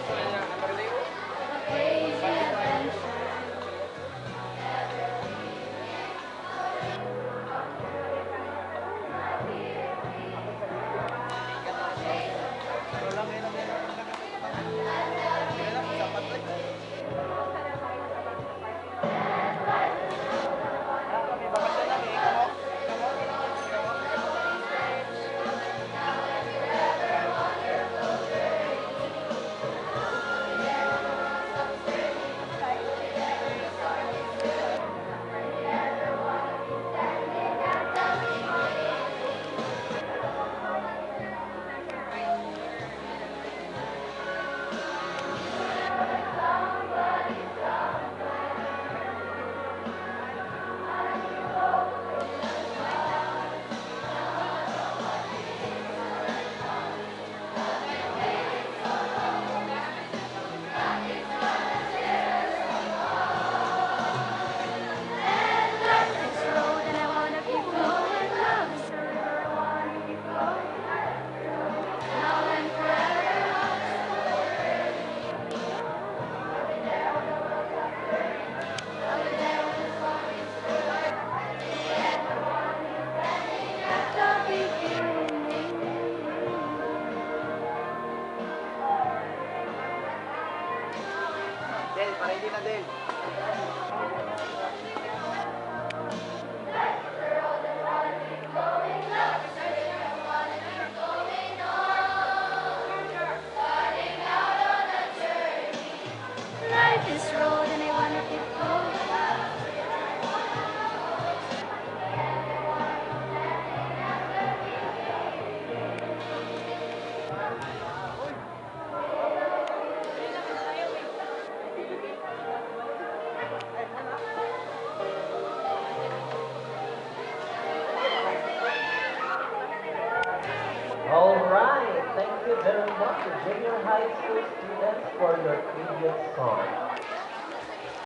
A crazy adventure. Life is a road and I wanna keep going. Love is a river, I wanna keep flowing. Now and forever. I'll be there when the song is through. At the beginning. Del, para hindi na, Del. Life is road and I wanna keep going. All right, thank you very much, junior high school students, for your tribute song.